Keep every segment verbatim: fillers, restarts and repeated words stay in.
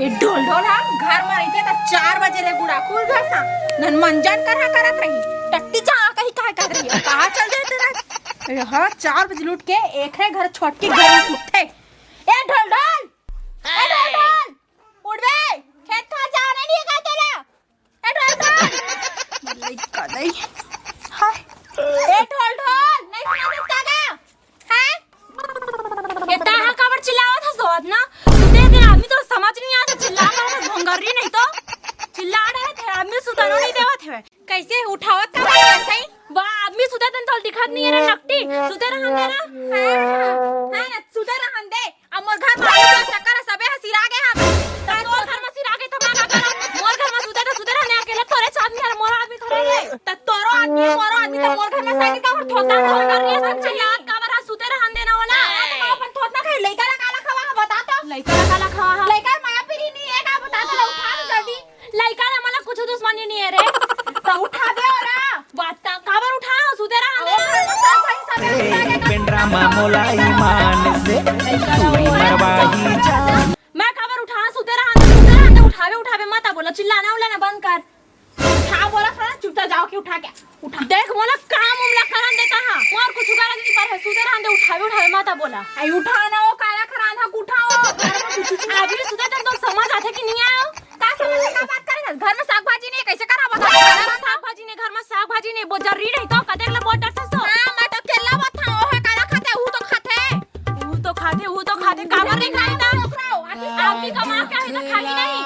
ए ढोल ढोल हा घर म रहिते त चार बजे ले गुड़ा खुल जासा। नन मंजन करहा करत रही। टट्टी चाहा कही काय करत रही। कहाँ चल जाए तेरा? ए हा चार बजे लूट के एकरे घर छोटकी घर में सुतथे। ए ढोल ढोल। ए ढोल ढोल। उठ बे। खेत खार जाना नहीं है का तोला? ए ढोल ढोल। लइका नहीं। हाय। ए ढोल ढोल। नहीं सुना सकता का? हैं? ये ताहा काबर चिल्लावत हस होत ना? सुते दिन आदमी तो समझ नहीं आता, चिल्ला रहे थे, भोंगरी नहीं तो चिल्ला रहे थे, आदमी सुतनो नहीं देवत है। कैसे उठावत का बात है सही? वाह, आदमी सुते दिन तो दिखत नहीं है रे नकटी, सुते रहन दे ना। हाँ, हाँ, हाँ ना, सुते रहन दे। अब मोर घर में आलू का शक्कर है, सबे ह सिरा गए हम। त तोर घर में सिरा गए त मैं का करब? मोर घर में सुते त सुते रहन दे, अकेले थोरे छ आदमी हर मोर आदमी थोरे रे। त तोरो आदमी है, मोरो आदमी, त मोर घर में साइकिल काबर थोता? मोर घर में सब चिल्लात काबर हा, सुते रहन देना वाला। हाँ, त अपन थोतना खाई, लइका ला काला खवा हा, बता तो। लइका ला काला खवा हा? लइका माया प्रीति नहीं है का, बता तो, ला उठा दे जल्दी। लइका ला मला कुछ दुश्मनी नहीं है रे। त उठा दे ओला। बात त काबर उठा हा, सुते रहन दे। अरे, साग भाई सब उठा के ए, पेंडरा मा मोला ईमान से, तू ही मरवाही जान। मैं काबर उठा, सुते रहन दे, सुते रहन दे, उठावे, उठावे मत आ बोला, चिल्लाना उल्लाना बंद कर। उठा बोला थोड़ा, चुपचाप जाओ के उठा के, उठा। देख मोला काम उमला करन देता हा, मोर कुछ गरज नहीं पर है, सुते रहन दे, उठावे, उठावे मत आ बोला। आई उठा ना वो काला खरान हा, उठाओ। आदमी सुते तन तो समझ आथे कि नहीं आयो? का समझ का बात करे? घर में साग भाजी नहीं, कैसे करा बता? घर में साग भाजी नहीं, घर में साग भाजी नहीं, वो जरूरी नहीं तो कदेक ले बोल डरते सो। हाँ, मैं तो केला बता, ओहे काला खाते, वो तो खाते। वो तो खाते, वो तो खाते, काबर नहीं खाई था? रुक रहो, आखिर आप भी कमा के आए तो खाई नहीं।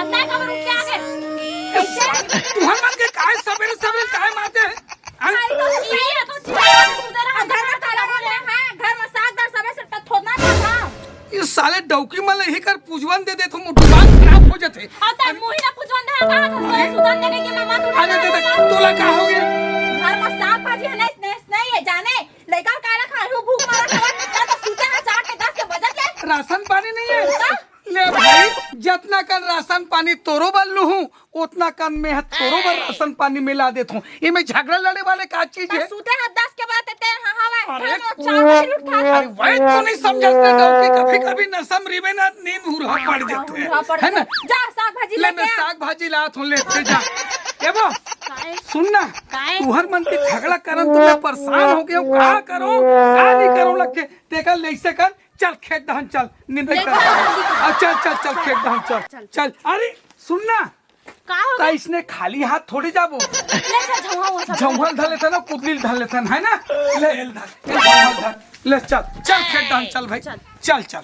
अतला काबर उठ के आ गए? कैसे? तुहर मन के काय सबेरे सबेरे काय माते हैं? हैं? खाई तो नहीं है, तो चिल्ला के सुधर रहा। घर में ताला बोले, हाँ, घर में साग दाल सबे से थोड़ना था। ये साले डौकी मन ल इही कर पुजवन दे देथो, मोर दिमाग खराब हो जथे। अब तक मुही ना पुजवन दे, कहा था सोए सुतन देने के मैं मत उठा अरे दे दे, तोला का हो गया? घर में साग भाजी है, नहीं, नहीं, नहीं है, जाने। लइका काला खाहू, भूख मारा खावा, कितना तो सुते ना, चार के दस के बजत ले। राशन पानी नहीं है? तो? ले भाई, जतना कन राशन पानी तोरो बर लूहूं, ओतना कन में ह तोरो बर राशन पानी मिला देत हूँ। इमे झगड़ा लड़े वाले का चीज है? सुते ह दस के बजे ते, हाँ, हाँ, भाई, अरे, हम लोग चार बजे उठा अरे, वही तो नहीं समझते लोग कि कभी-कभी नशा में रिबे ना, नींद हुरहा पड़ जाते हैं, हुरहा पड़ है ना? जाते। जा, साग भाजी ले, लेके मैं आ। साग भाजी लात हूँ, लेते जा। ए वो, काय? सुन ना, काय? तुहर मन के झगड़ा करन तो मैं परेशान हो गया हूँ, का करूँ, का नहीं करूँ, लग के, तेकर ले इसे कर, चल खेत दहन चल, निंदई ले कर। चल, जल्दी कर। आ, चल, चल, चल, खेत दहन चल, चल। चल। अरे, सुन ना, का हो का गया? इसने खाली हाथ थोड़ी जाबो। ले चल, झौंहा वो सब झौंहा ले। धर लेथन ना, कुदली धर लेथन, है ना? ले, ले, झौंहा धर। ले, चल, चल, खेत दहन चल भाई। चल। चल, चल।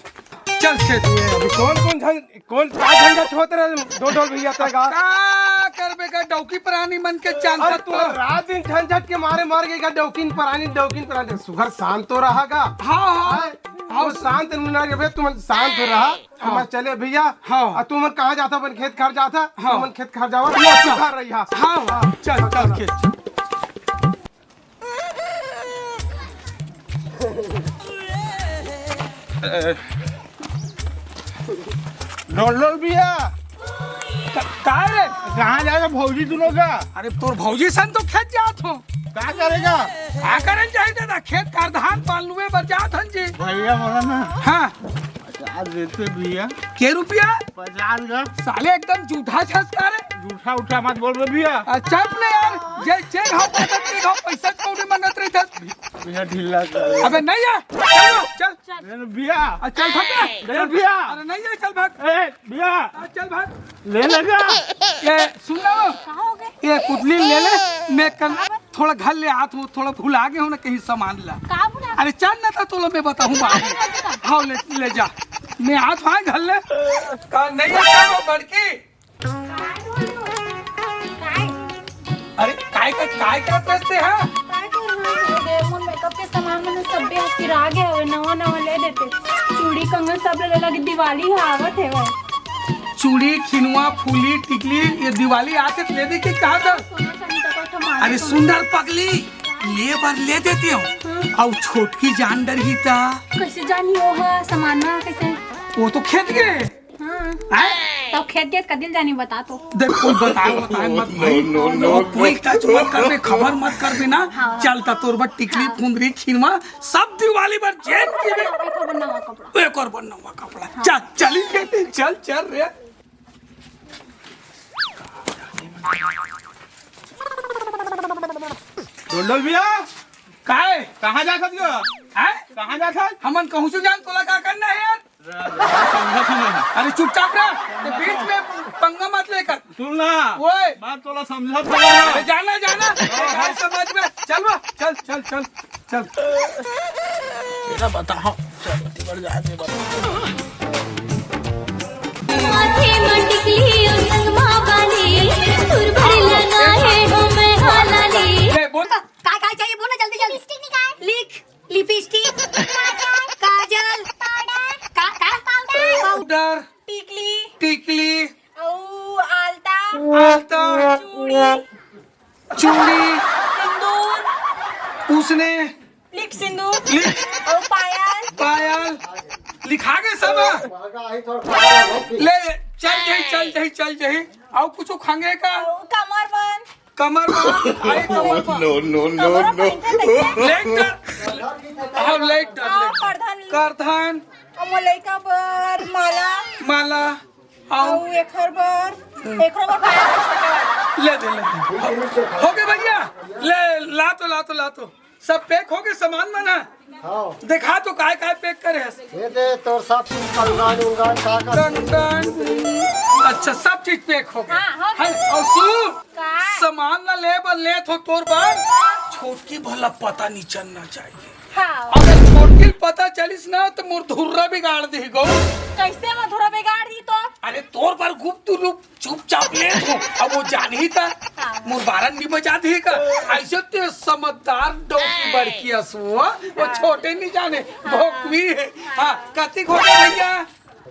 चल, खेत। अभी कौन, कौन झं-, कौन का झंझट होत रहे, ढोल ढोल भैया तय का? का करबे का, डौकी प्राणी मन के जानत अरे, तो। रात दिन झंझट के मारे मर गए का, डौकिन प्राणी, डौकिन प्राणी। सुघर शांत तो रहा का? हाँ, हाँ। हाँ, हाँ। वो शांत ना रे बे, तुम शांत हो रहा। हाँ। हम चले भैया। हाँ। और तुम कहाँ जाता, अपन खेत खार जाता? हाँ। तुम खेत खार जावा, अच्छा। घर रही। हाँ, हाँ। चल, चल, खेत। ढोल ढोल भैया। का, का रे? कहाँ जाएगा भौजी दोनों का? अरे, तोर भौजी सन तो खेत जात हो। का करेगा? का करे जाए दादा? खेत कर धान पान लुए बर जात हन जी। भैया बोला ना। हाँ। पचास देते भैया। के रुपया? पचास का। साले एकदम जूठा छस का रे। जूठा उठा मत बोल रे भैया। अच्छा अपने यार, जे, जे घाव पाता ते घाव पैसा कौड़ी मांगत रही था। भैया ढीला कर। अबे नहीं है, चल, चल। चल। ले ना भैया। आ, चल भाग ना। ले ना भैया। अरे नहीं है, चल भाग। ए, भैया। आ, चल भाग। ले लेगा। ये सुन ना, कहाँ हो गए? ये कुदली ले ले, मैं कल थोड़ा घर ले आत हूँ, थोड़ा भुला गए हूँ ना कहीं सामान ला। का भुला? अरे चल ना, तो तोला मैं बताऊँ बाद में। हाँ, ले, ले जा। मैं आत हूँ घर ले। का नहीं है, क्या वो बड़की? काय? अरे, काय का, काय करत रहिथे, हाँ? काय करना है? देख, मोर मेकअप के सामान मन सबे ह सिरा गे हवे, नवा, नवा ले देते। चूड़ी, कंगन सब ले लेला कि दिवाली ह आवत हे भाई। चूड़ी, खिनवा, फूली, टिकली, ये दिवाली आते ले दे के कहा था? सोना चांदी तक तो मारे अरे, सोना। सुंदर पगली, ले बर ले देते हो। हाँ। अउ छोटकी जान डरही ता? कैसे जानी वो ह सामान ना कैसे? वो तो खेत गए। हाँ। हैं? तो खेत गेत कदिल जानी बता तो। देख, कोई बताए बताए मत भाई। No, no, no, और कोई no। टच मत करबे, खबर मत करबे ना। हाँ। चल त तोर बर टिकली, हाँ। फुंदरी, खिनवा, सब दिवाली बर जेन की बे। एक और बनवा कपड़ा। एक और बनवा कपड़ा। हाँ। चल, चली खेते, चल, चल रे। डोलडोल भैया, काय? कहाँ जात हस ग? हैं? कहाँ जात हस? हमन कहूँ से जान, तोला का करना है यार? समझत हन। अरे चुपचाप रह, ते बीच में पंगा मत लेकर। सुन ना, ओए। बात तोला समझत हन। अरे जाना, जाना, बेकार समझ में। चल बा, चल, चल, चल, चल। तेरा बताओ, चल, तेरा जाके बताओ। माथे म टिकली अउ संगमा बाली, तुर भर लगाए हो मैं हालाली। ए, बोल। काय, काय चाहिए? बोल ना जल्दी, जल्दी। लिपस्टिक निकाल। लिख। लिपस्टिक। काजल। काजल। पाउडर। का, का? पाउडर। पाउडर। टिकली। टिकली। अउ आलता। आलता। चूड़ी। चूड़ी। सिंदूर। उसने। लिप सिंदूर। लिप। अउ पायल। पायल। लिखा गे सब? ले, चल जही, चल जही, चल जही। अउ कुछ खंगे का? अउ कमर बंद। कमर बंद, आई कमर बंद। No, no, no, कमर no। बंद है, कैसे? लेग डर। हाँ, लेग डर, हाँ, लेग डर। करधन। करधन। अउ मोर लइका बर माला। माला। अउ अउ एखर बर, एकरो बर पायल छोटे वाला। ले दे, ले दे। हो गे भैया, ले, ला तो, ला तो, ला तो। सब पैक हो गे सामान मन ह? हाँ। देखा तो काय काय पैक करे हस? ये दे तोर सब चीज कंगन उंगन का का टन टन। अच्छा, सब चीज पैक हो गे। हाँ, हो गे। है, अउ सुन, का? सामान ला ले बर लेत हो तोर बर, छोटकी भला पता नहीं चलना चाहिए। हाँ। अगर छोटकी ल पता चलिस ना तो मोर धुर्रा बिगाड़ दिही गो। कैसे मोर धुर्रा बिगाड़ दिही तो? अरे तोर बर गुप्त रूप चुपचाप लेत हो, अब वो जानही त हाँ। मोर बारन भी बजा दिही का। ऐसे ते समझदार डौकी बड़की अस वो, वो हाँ। छोटे नहीं जाने, हाँ। भोकवी है। हाँ, कतिक हो गे भैया?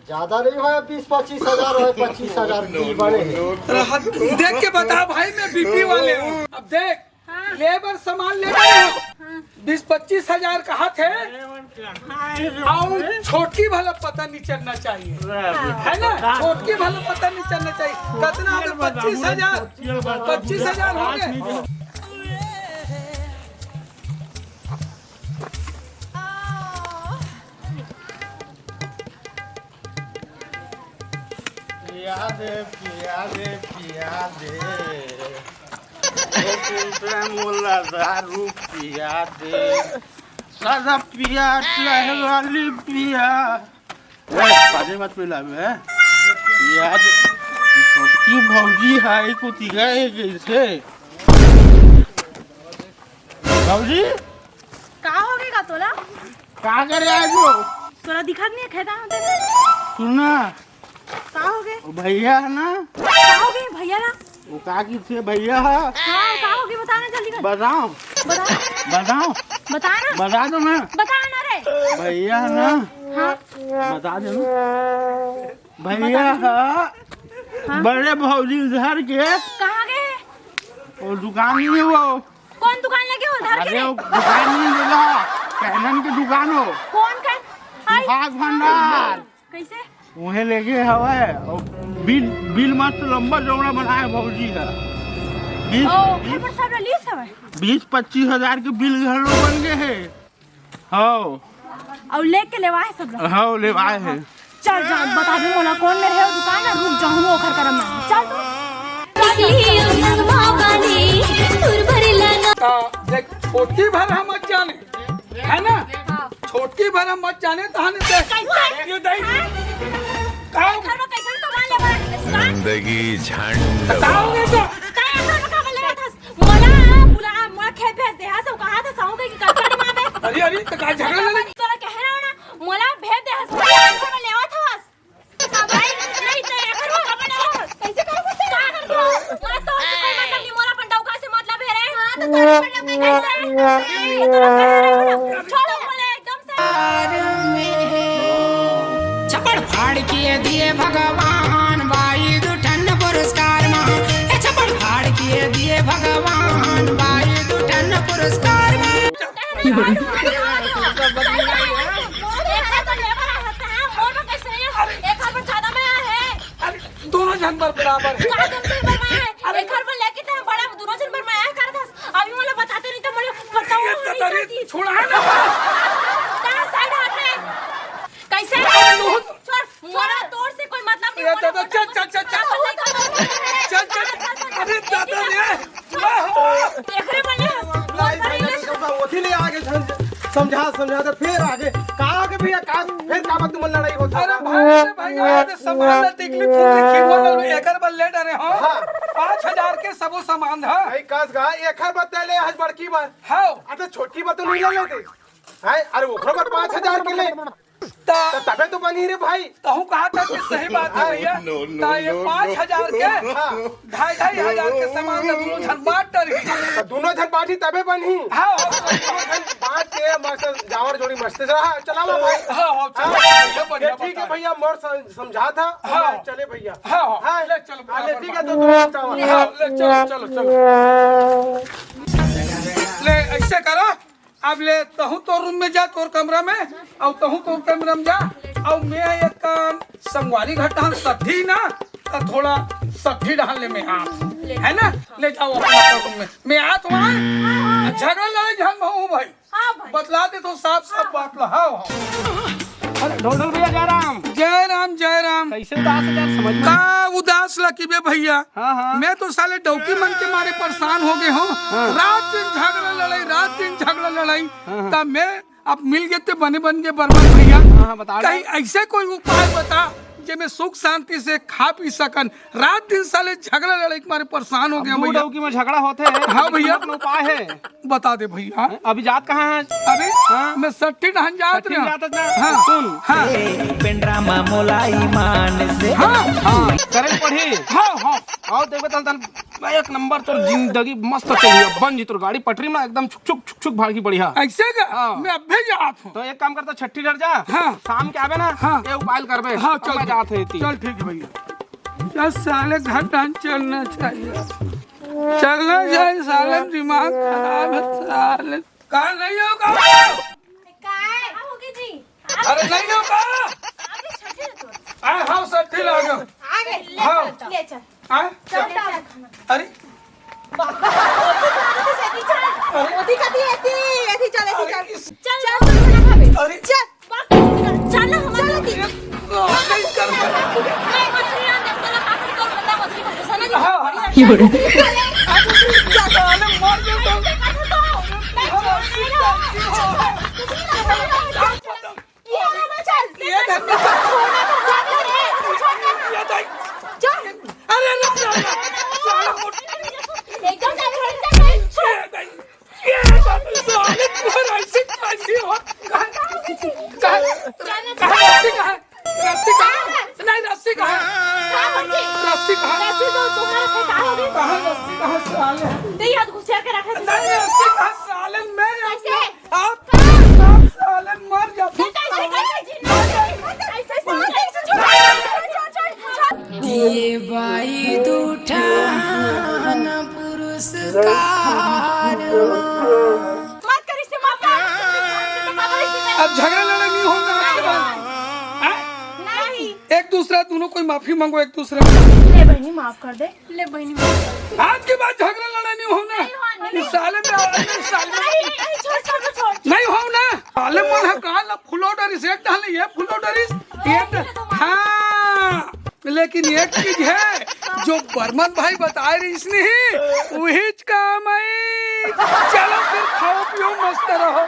ज्यादा नहीं होय, बीस पच्चीस हजार होय, पच्चीस हजार की बड़े है। रहा, देख के बता भाई, मैं बीपी वाले हूँ। अब देख, हाँ। ले बर सामान ले बर हो। हाँ। बीस पच्चीस हजार कहा थे। अरे, मन कहाँ है रे? अउ छोटकी भला पता नहीं चलना चाहिए। हाँ। है ना? छोटकी भला पता नहीं चलना चाहिए। कितना हो गे? पच्चीस हजार। पच्चीस हजार हो गे। पिया दे, पिया दे, पिया दे। ओ कुलपे मोला दारू पिया दे। सादा पिया, चाहे वाली पिया। ए, पानी मत पिला बे। पिया दे। छोटकी भौजी है, कुछ गए कैसे? भौजी? का हो गे गा तोला? का करे आज वो? तोला दिखत नहीं है, खेता होते नहीं? सुन ना। का हो गे? वो भैया है ना? का हो गे भैया ना? वो का की थे भैया है? हाँ, का हो गे? बता ना जल्दी कर। बताओ। बता। बताओ। बता ना। बता दो ना। बता ना रे। भैया है ना? हाँ। बता दो ना। भैया बता। है। हाँ। बड़े भौजी उधर के। कहाँ गे? वो दुकान नहीं है वो। कौन दुकान लगे हो उधर के अरे, रे? वो दुकान नहीं मिला, पहनन की दुकान हो। कौन का? हाय। सुहाग भंडार। कैसे? उहे लेगे हवय, और बिल, बिल मस्त लंबा चौड़ा बनाए भौजी ह। बीस, ओ, बीस, ओकर पर सब रिलीज हवय। बीस पच्चीस हजार के बिल घलो बन गए हे। हव। अउ लेके लेवाए सब ला। हव, लेवाए हे। चल, जा, बता दे मोला, कौन मेर हे वो दुकान हे, रुक जाहूँ ओखर करा मैं। चल तो। त देख, छोटकी भर हम मत जाने, है ना? हाँ। छोटकी भर हम मत जाने, तहने से कैसे? ये दई। हाँ? का हो? घर में कैसन सामान ले बड़ा? जिंदगी झंड। का हो गया तो? तैं घर में का ले रहा था? मोला बुला, मोला खेत भेज दे, हाँ, सब कहा था, साहू कही कि कटकट मार दे। अरे, अरे, तो का झगड़ा लगे? तोला कह रहा हूँ ना, मोला भेज दे, हाँ, सब कहा था, मैं लेवा था, बस। भाई, नहीं, तो ये करो, कपड़ा, कैसे करो, कैसे? क्या कर दो? मोला तो कोई मतलब नहीं, मोला अपन डौका से मतलब है रे। हाँ, तो तोरे मतलब नहीं, कैसे? नहीं, ये तो कह रहा हूँ ना, छोड़ो, मोला एकदम से। छपड़ फाड़ के दिए भगवान बाई दू ठन पुरस्कार मा। ए छपड़ फाड़ के दिए भगवान बाई दू ठन पुरस्कार मा। बराबर हे। का दोनों झन बरमाया हे? अरे एकर बर लेके ते बड़ा दोनों झन बरमाया हे करत हस। अभी मोला बताते नहीं तो मोला पता ये हो तो नहीं तरी जाती। छुड़ा ना। का साइड हाथ में? कैसे? अरे मोहन। छोड़, मोला तोर से कोई मतलब नहीं, ये मोला दादा, पता चल, चल, चल, चल। चल, चल, चल। अरे दादा रे। एकरे मन ले, मोर बर ले। ओथी ले आगे झन समझा, समझा दे, फिर आगे। का आगे भैया, का, फिर का बात तुमन लड़ाई होत अरे हे? भाई, अरे भाई, आज सामान ला टिकली फूटी खिलवा लल, एकर बर ले डरे हो। हाँ। पाँच हजार के सबो सामान हे। भाई, कस गा, एकर बर ते ले, आज बड़की बर। हाँ। अबे छोटकी बर तो नहीं ले लेते। हैं? अरे ओकरो बर पाँच हजार के ले। त त-, तबे तो बनी रे भाई। तहूँ कहा था कि सही बात हे भैया। No, no, त ये no, पाँच हजार के, हाँ। ढाई, ढाई हजार के सामान ला दोनों झन बांट डरही। त दोनों झन बांटही तबे बनही। हाँ, हाँ। दोनों झन बांट के मस्त जावर जोड़ी मस्त से, हाँ, चलावा भाई। हाँ, हाँ, चलो, हाँ। ये बढ़िया ये ठीक हे बता। भैया, मोर सम-, समझा था। हाँ। चले भैया। हाँ, हाँ, हाँ। ले चलो, हाँ, ले, बराबर ठीक हे, बात। तो दोनों चलावा। हाँ, ले चलो, चलो, चलो। ले, ऐसे करो, अब ले, तहूँ तोर रूम में जा, तोर कमरा में, अउ तहूँ तोर कमरा में जा, अउ मैं एक काम, संगवारी घर डहान सठी ना, त थोड़ा सठी डहान ले मैं आत हूँ, हे ना? ले जाओ अपना, अपना रूम में, मैं आत हूँ, हाँ? झगड़ा लड़ाई झन भाऊ भाई, हाँ भाई। बतला दे तो साफ साफ बात ला, हाँ, हाँ। अरे ढोल ढोल भैया, जय राम। जय राम, जय राम। कैसे उदास हे यार, समझ में? का उदास लकिबे भैया? हाँ, हाँ। मैं तो साले डौकी मन के मारे परेशान हो गे हूँ। हाँ। रात दिन झगड़ा लड़ाई, रात दिन झगड़ा लड़ाई। हाँ, हाँ। तब मैं अब मिल गे ते बने बन गे बर्मन भैया। हाँ, हाँ, बता कहीं दो। ऐसे कोई उपाय बता जे मैं सुख शांति से खा पी सकन। रात दिन साले झगड़ा लड़ाई के मारे परेशान हो अब गया दू भैया। डौकी में झगड़ा होथे। हाँ भैया। कोनो उपाय हे? बता दे भैया। अभी जात कहाँ हे? अभी हाँ। मैं सट्टी डहन जात सट्टी रहा। जात ना। हाँ। सुन। हाँ। ए, पेंडरा मा मोला ईमान से। हाँ। हाँ, करे पड़ी। हाँ, हाँ। अउ देखबे तन, तन एक नंबर तोर जिंदगी मस्त चलही। बन जी तोर गाड़ी पटरी में एकदम छुक छुक छुक छुक भागी बढ़िया। ऐसे का? हाँ। मैं अबे जात हूँ। तो एक काम करता, छट्ठी डर जा। हाँ। शाम के आबे ना, हाँ। ये उपाय करबे। हाँ, अब चल मैं ठीक। जात हूँ इतनी। चल ठीक हे भैया। यार साले घर डहन चलना चाहिए। चलना चाहिए, साले दिमाग खराब हे साले। का नहीं हो का? काय? का होगे जी? अरे नहीं हो का? अभी छठे तो। अरे हाँ, सट्ठी ला गया। आ गए। ले हाँ। चल, ले चल। हाँ? चल, चल। अरे बाबा, ओती कहाँ से सट्ठी चल? अरे। ओती कहाँ से एती, एती चल, एती अरे चल। इस चल, चल, तू खाना खाबे। अरे। चल। चल ना, हमारे साथ ही। नहीं, मछली ना देख, तोला काफी तोर बंदा मछली को घुसा ना, हाँ, हाँ। बढ़िया। साले मर गए तो। नहीं, छोड़, नहीं, नहीं। ये वाला चल। ये घर में चल। छोड़ ना, तो जाते हैं। छोड़ ना। ये भाई। चल। अरे, रुक जा, रुक जा। साला मोट- एकदम चल, छोड़, चल, चल। ये भाई। ये तो साले तुम्हारा ऐसे कैसे हो? कहाँ, कहाँ, कहाँ रस्सी कहाँ है? रस्सी कहाँ है? नहीं, रस्सी कहाँ है? रस्सी कहाँ है? रस्सी तो तुम्हारा था, कहाँ हो गई? कहाँ रस्सी कहाँ साले? नहीं, हाथ घुसेड़ के रखे थे। नहीं, रस्सी कहाँ साले? मैं कैसे? आप, आप साले मर जाते। ये कैसे, कैसे जीना? ऐसे, ऐसे, ऐसे छोड़, छोड़, छोड़, छोड़। ये बाई दू ठान पुरस्कार मा। मत कर इससे, मत कर। अब झगड़ा लड़ाई नहीं होना आज के बाद। हाँ? नहीं। एक दूसरा दोनों कोई माफी मांगो एक दूसरे से। ले बहनी, माफ कर दे। ले बहनी, माफ कर दे। आज के बाद झगड़ा लड़ाई नहीं होना। नहीं होना। इस साले में, इस साले में। नहीं, नहीं, छोड़, छोड़, छोड़, छोड़। नहीं होना। साले मन है कहाँ ला फुलो डरिस, एक डाले ये फुलो डरिस, ये ड-, हाँ, लेकिन एक चीज है, जो बर्मन भाई बताए रहिस नहीं, वही काम आई। चलो फिर खाओ पियो मस्त रहो।